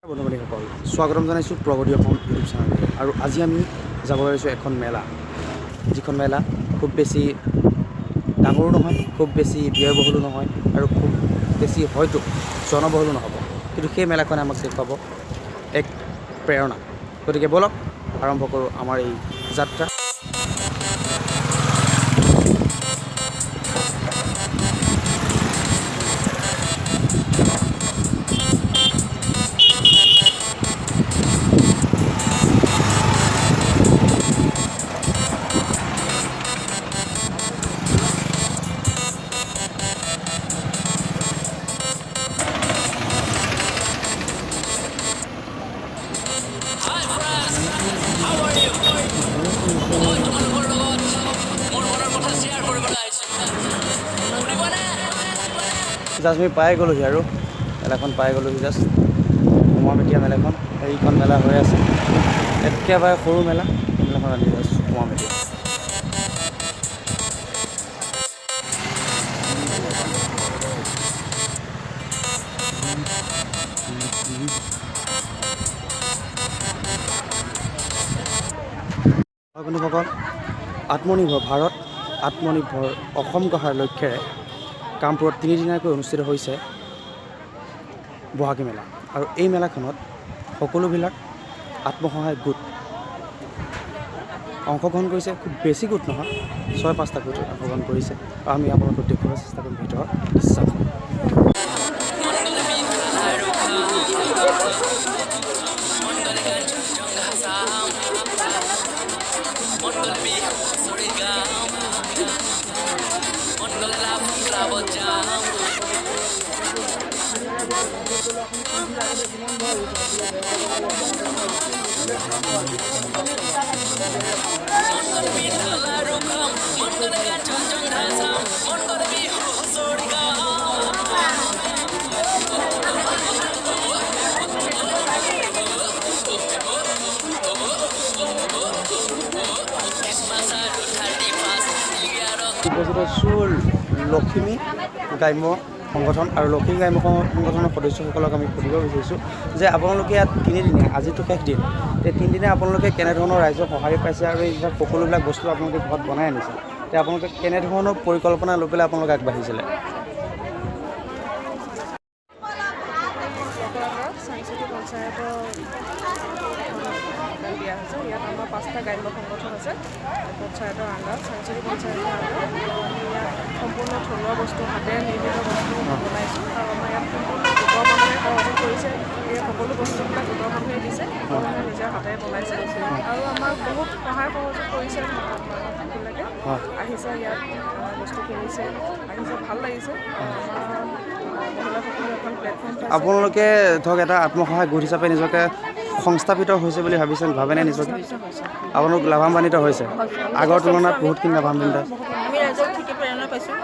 বন্ধু বান্ধৱীসকল, স্বাগতম জনাইছোঁ প্ৰগতি অসম ইউটিউব চেনেললৈ। আৰু আজি আমি যাব ওলাইছোঁ এখন মেলা, যিখন মেলা খুব বেছি ডাঙৰো নহয়, খুব বেছি ব্যয়বহুলো নহয় আৰু খুব বেছি হয়তো জনবহুলো নহ'ব। কিন্তু সেই মেলাখনে আমাক দেখুৱাব এক প্ৰেৰণা। গতিকে ব'লক, আৰম্ভ কৰোঁ আমাৰ এই যাত্ৰা। Hi friends, how are you? মই তোমালোকৰ লগত মোৰ মনৰ কথা শ্বেয়াৰ কৰিবলৈ আহিছোঁ। শুনিবনে? জাষ্ট আমি পাই গ'লোহি আৰু মেলাখন পাই গ'লোহি। জাষ্ট সোমাম এতিয়া মেলাখন। এইখন মেলা হৈ আছে, একেবাৰে সৰু মেলা। মেলাখন আমি জাষ্ট সোমাম এতিয়া। হয় বন্ধুসকল, আত্মনিৰ্ভৰ ভাৰত, আত্মনিৰ্ভৰ অসম গঢ়াৰ লক্ষ্যেৰে কামপুৰত তিনিদিনীয়াকৈ অনুষ্ঠিত হৈছে বহাগী মেলা। আৰু এই মেলাখনত সকলোবিলাক আত্মসহায়ক গোট অংশগ্ৰহণ কৰিছে। খুব বেছি গোট নহয়, ছয় পাঁচটা গোট অংশগ্ৰহণ কৰিছে। আৰু আমি আপোনালোকক দেখুৱাব চেষ্টা কৰিম ভিতৰৰ দৃশ্যাংশ। মন গ'লে পিঠা লাৰু খাম, মন গ'লে কাঞ্চনজংঘা চাম, মন গ'লে বিহু হুঁচৰি গাম, মন গ'লে লাফিং ক্লাবত যাম। মন গ'লে পিঠা লাৰু খাম, মন গ'লে কাঞ্চনজংঘা চাম, মন গ'লে বিহু হুঁচৰি গাম। খ্ৰীষ্টমাছ আৰু 31 নিউ ইয়াৰক উপস্থিত হৈছোঁ লখিমী গ্ৰাম্য সংগঠন আৰু লখিমী গ্ৰাম্য সংগঠনৰ সদস্যসকলক আমি সুধিব বিচাৰিছোঁ যে আপোনালোকে ইয়াত তিনিদিনীয়া, আজিতো শেষ দিন, এই তিনিদিনে আপোনালোকে কেনেধৰণৰ ৰাইজৰ সঁহাৰি পাইছে আৰু এইবিলাক সকলোবিলাক বস্তু আপোনালোকে ঘৰত বনাই আনিছে, এতিয়া আপোনালোকে কেনেধৰণৰ পৰিকল্পনা লৈ পেলাই আপোনালোকে আগবাঢ়িছিলে? চাংচিটি পঞ্চায়তৰ এখন দিয়া হৈছে। ইয়াত আমাৰ পাঁচটা গ্ৰাম্য সংগঠন আছে পঞ্চায়তৰ আণ্ডাৰত, চাংচিটি পঞ্চায়তৰ আণ্ডাৰত। আমি ইয়াত সম্পূৰ্ণ থলুৱা বস্তু, হাতেৰে নিৰ্মিত বস্তু বনাইছোঁ আৰু আমাৰ ইয়াত সম্পূৰ্ণ গোটৰ মানুহে সহযোগ কৰিছে। এই সকলো বস্তুবিলাক গোটৰ মানুহে দিছে, গোটৰ মানুহে নিজৰ হাতেৰে বনাইছে আৰু আমাক বহুত সহায় সহযোগ কৰিছে। মানুহবিলাকে আহিছে, ইয়াত বস্তু কিনিছে, আহিছে, ভাল লাগিছে। আমাৰ মহিলাসকলে এখন প্লেটফৰ্ম পাইছে। আপোনালোকে ধৰক এটা আত্মসহায়ক গোট হিচাপে নিজকে সংস্থাপিত হৈছে বুলি ভাবিছে, ভাবেনে নিজকে? আপোনালোক লাভান্বিত হৈছে? আগৰ তুলনাত বহুতখিনি লাভান্বিত? আমি ৰাইজক ঠিকে প্ৰেৰণা পাইছোঁ।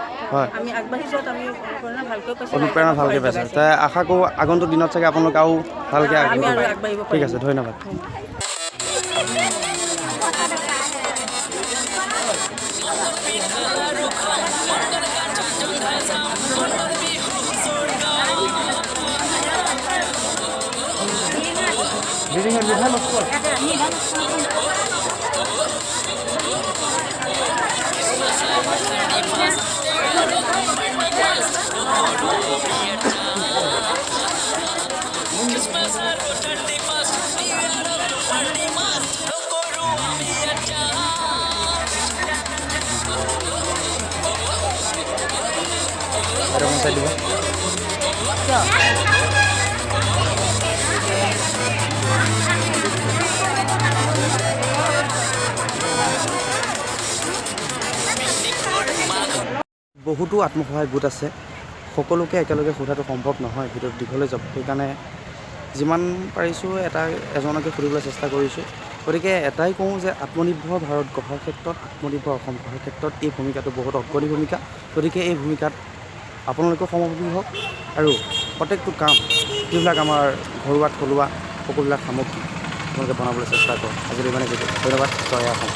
আমি আগবাঢ়ি যোৱাত আমি অনুপ্ৰেৰণা ভালকৈ পাইছোঁ। অনুপ্ৰেৰণা ভালকৈ পাইছে। তাই আশা কৰোঁ আগন্তুক দিনত চাগে আপোনালোক আৰু ভালকৈ আমি আগবাঢ়িব। আৰু আগবাঢ়িব ঠিক পাৰিম। আছে, ধন্যবাদ। পিঠা লাৰু খাম, মন গ'লে কাঞ্চনজংঘা চাম, মন গ'লে বিহু হুঁচৰি গাম। খ্ৰীষ্টমাছ আৰু 31 নিউ ইয়াৰক পাৰ্টি মাষ্ট, নকৰোঁ আমি খ্ৰীষ্টমাছ আৰু 31 নিউ ইয়াৰক পাৰ্টি মাষ্ট, নকৰোঁ আমি adjust। এইটো অকণ চাই দিব। মাঘ বহুতো আত্মসহায়ক গোট আছে, সকলোকে একেলগে সোধাটো সম্ভৱ নহয়, ভিডিঅ'টো দীঘলৈ যাব। সেইকাৰণে যিমান পাৰিছোঁ এটা এজনকে সুধিবলৈ চেষ্টা কৰিছোঁ। গতিকে এটাই কওঁ যে আত্মনিৰ্ভৰ ভাৰত গঢ়াৰ ক্ষেত্ৰত, আত্মনিৰ্ভৰ অসম গঢ়াৰ ক্ষেত্ৰত এই ভূমিকাটো বহুত অগ্ৰণী ভূমিকা। গতিকে এই ভূমিকাত আপোনালোকেও সমভাগী হওক আৰু প্ৰত্যেকটো কাম, যিবিলাক আমাৰ ঘৰুৱা থলুৱা সকলোবিলাক সামগ্ৰী আপোনালোকে বনাবলৈ চেষ্টা কৰক। আজিলৈ ইমানেই। ধন্যবাদ। জয় অসম।